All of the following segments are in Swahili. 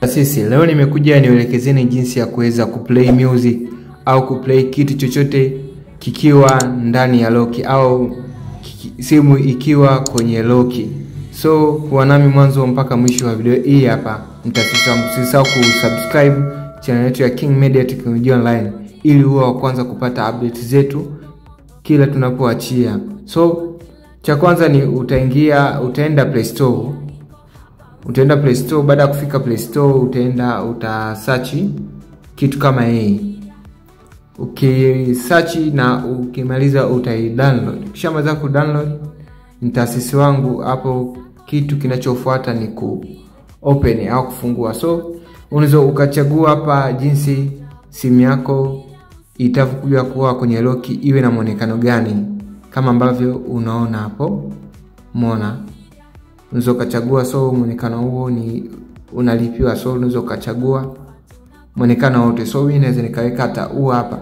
Sisi leo nimekuja nielekezeni jinsi ya kuweza kuplay music au kuplay kitu chochote kikiwa ndani ya lock au simu ikiwa kwenye lock. So kuwa nami mwanzo mpaka mwisho wa video hii hapa. Msisahau kusubscribe channel yetu ya King Media Technology Online ili uwe wa kwanza kupata update zetu kila tunapoachia. So cha kwanza ni utaenda Play Store. Utaenda Play Store. Baada ya kufika Play Store utaenda utasearch kitu kama hii. Ukisearch na ukimaliza utai-download. Ukishamaliza ku-download, mtaasisi wangu hapo kitu kinachofuata ni ku open au kufungua. So unaweza ukachagua hapa jinsi simu yako itavyokuja kuwa kwenye lock, iwe na muonekano gani kama ambavyo unaona hapo. Umeona? Unaweza ukachagua, so muonekano huo ni unalipiwa, so unaweza ukachagua muonekano wote. So mimi naweza nikaweka hata huu hapa.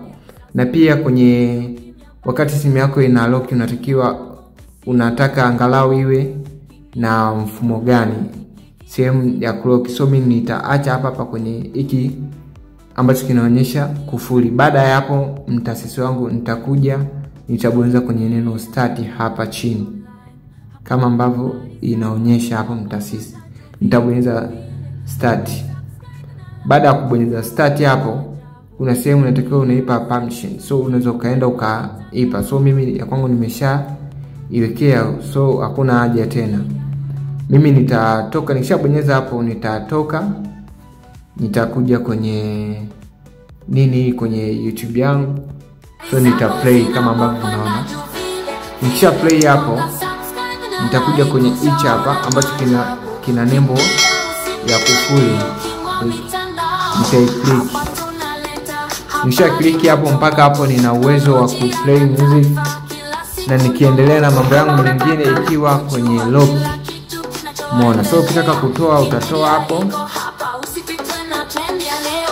Na pia kwenye wakati simu yako ina lock unataka angalau iwe na mfumo gani sehemu ya kulock. So mimi nitaacha hapa hapa kwenye hiki ambacho kinaonyesha kufuli. Baada ya hapo mtaasisi wangu nitakuja nitabonyeza kwenye neno start hapa chini kama ambavyo inaonyesha hapo mtaasisi. Nitabonyeza start. Baada ya kubonyeza start hapo kuna sehemu unatakiwa unaipa permission. So unaweza ukaenda ukaipa. So mimi ya kwangu nimesha iwekea, so hakuna haja tena. Mimi nitatoka, nikishabonyeza hapo nitatoka, nitakuja kwenye kwenye YouTube yangu. So nita play kama ambavyo unaona. Nikisha play hapo nitakuja kwenye hichi hapa ambacho kina nembo ya kufuli. Nitaiclick. Nikisha click hapo mpaka hapo nina uwezo wa kuplay music na nikiendelea na mambo yangu mengine ikiwa kwenye lock. Umeona? So ukitaka kutoa utatoa hapo.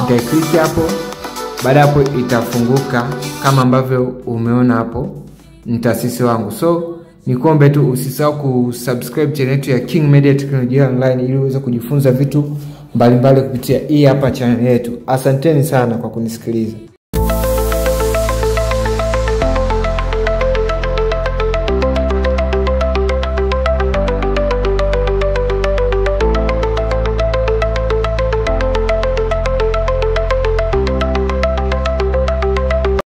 Nitaiclick hapo. Baada hapo itafunguka kama ambavyo umeona hapo mtaasisi wangu. So nikuombe tu usisahau kusubscribe channel yetu ya King Media Technology Online ili uweze kujifunza vitu mbalimbali kupitia hii hapa channel yetu. Asanteni sana kwa kunisikiliza.